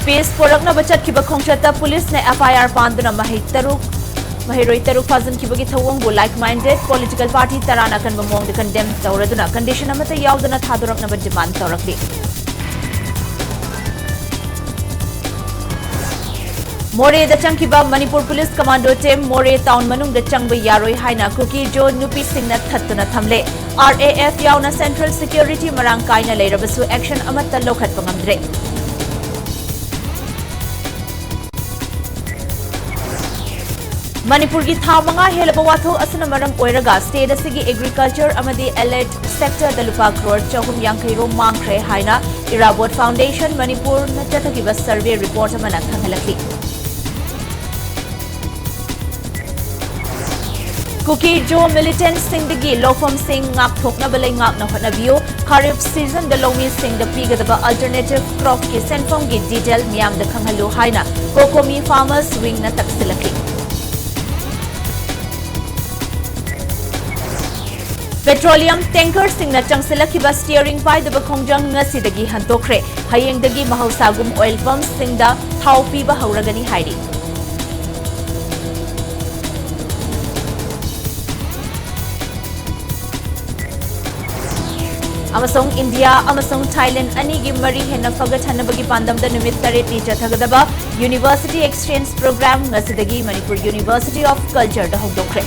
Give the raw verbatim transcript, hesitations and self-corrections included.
Peace ꯄꯣꯔꯛꯅꯕ ꯆꯠꯈꯤꯕ ꯈꯣꯡꯆꯠꯇ ꯄꯨꯂꯤꯁꯅ F I R ꯄꯥꯟꯗꯨꯅ ꯃꯍꯩ ꯇꯔꯨꯛ, ꯃꯍꯩꯔꯣꯏ ꯇꯔꯨꯛ ꯐꯥꯖꯤꯟꯈꯤꯕꯒꯤ ꯊꯧꯑꯣꯡꯕꯨ like-minded political party ꯇꯔꯥꯅ ꯑꯀꯟꯕ ꯃꯑꯣꯡꯗ condemn ꯇꯧꯔꯗꯨꯅ condition ꯑꯃꯠꯇ ꯌꯥꯎꯗꯅ ꯊꯥꯗꯣꯔꯛꯅꯕ demand ꯇꯧꯔꯛꯂꯤ꯫ ꯃꯣꯔꯦꯗ ꯆꯪꯈꯤꯕ ꯃꯅꯤꯄꯨꯔ ꯄꯨꯂꯤꯁ commando team ꯃꯣꯔꯦ town ꯃꯅꯨꯡꯗ ꯆꯪꯕ ꯌꯥꯔꯣꯏ ꯍꯥꯏꯅ ꯀꯨꯀꯤ-ꯖꯣ ꯅꯨꯄꯤꯁꯤꯡꯅ ꯊꯠꯇꯨꯅ ꯊꯝꯂꯦ꯫ R A F ꯌꯥꯎꯅ central security ꯃꯔꯥꯡ ꯀꯥꯏꯅ ꯂꯩꯔꯕꯁꯨ action ꯑꯃꯠꯇ ꯂꯧꯈꯠꯄ ꯉꯝꯗ꯭ꯔꯦ꯫ ꯃꯅꯤꯄꯨꯔꯒꯤ ꯊꯥ ꯃꯉꯥ ꯍꯦꯜꯂꯕ ꯋꯥꯊꯣꯛ ꯑꯁꯤꯅ ꯃꯔꯝ ꯑꯣꯏꯔꯒ state ꯑꯁꯤꯒꯤ agriculture ꯑꯃꯗꯤ allied sectorꯗ ꯂꯨꯄꯥ ꯀ꯭ꯔꯣꯔ ꯆꯍꯨꯝ ꯌꯥꯡꯈꯩ ꯔꯣꯝ ꯃꯥꯡꯈ꯭ꯔꯦ ꯍꯥꯏꯅ Irabot Foundation ꯃꯅꯤꯄꯨꯔꯅ ꯆꯠꯊꯈꯤꯕ survey report ꯑꯃꯅ ꯈꯪꯍꯜꯂꯛꯂꯤ꯫ ꯀꯨꯀꯤ-ꯖꯣ militantꯁꯤꯡꯗꯒꯤ ꯂꯧꯐꯝꯁꯤꯡ ꯉꯥꯛꯊꯣꯛꯅꯕ ꯂꯩꯉꯥꯛꯅ ꯍꯣꯠꯅꯕꯤꯌꯨ꯫ Kharif seasonꯗ ꯂꯧꯃꯤꯁꯤꯡꯗ ꯄꯤꯒꯗꯕ alternative cropꯀꯤ ꯁꯦꯟꯐꯝꯒꯤ detail ꯃꯤꯌꯥꯝꯗ ꯈꯪꯍꯜꯂꯨ ꯍꯥꯏꯅ COCOMI Farmers Wingꯅ ꯇꯛꯁꯤꯜꯂꯛꯂꯤ꯫ Petroleum tankerꯁꯤꯡꯅ ꯆꯪꯁꯤꯜꯂꯛꯈꯤꯕ steering ꯄꯥꯏꯗꯕ ꯈꯣꯡꯖꯪ ꯉꯁꯤꯗꯒꯤ ꯍꯟꯗꯣꯛꯈ꯭ꯔꯦ꯫ ꯍꯌꯦꯡꯗꯒꯤ ꯃꯍꯧꯁꯥꯒꯨꯝ oil pumpꯁꯤꯡꯗ ꯊꯥꯎ ꯄꯤꯕ ꯍꯧꯔꯒꯅꯤ ꯍꯥꯏꯔꯤ꯫ ꯑꯃꯁꯨꯡ ꯏꯟꯗꯤꯌꯥ ꯑꯃꯁꯨꯡ ꯊꯥꯏꯂꯦꯟꯗ ꯑꯅꯤꯒꯤ ꯃꯔꯤ ꯍꯦꯟꯅ ꯐꯒꯠꯍꯟꯅꯕꯒꯤ ꯄꯥꯟꯗꯝꯗ ꯅꯨꯃꯤꯠ ꯇꯔꯦꯠꯅꯤ ꯆꯠꯊꯒꯗꯕ University Exchange Program ꯉꯁꯤꯗꯒꯤ Manipur University of Cultureꯗ ꯍꯧꯗꯣꯛꯈ꯭ꯔꯦ꯫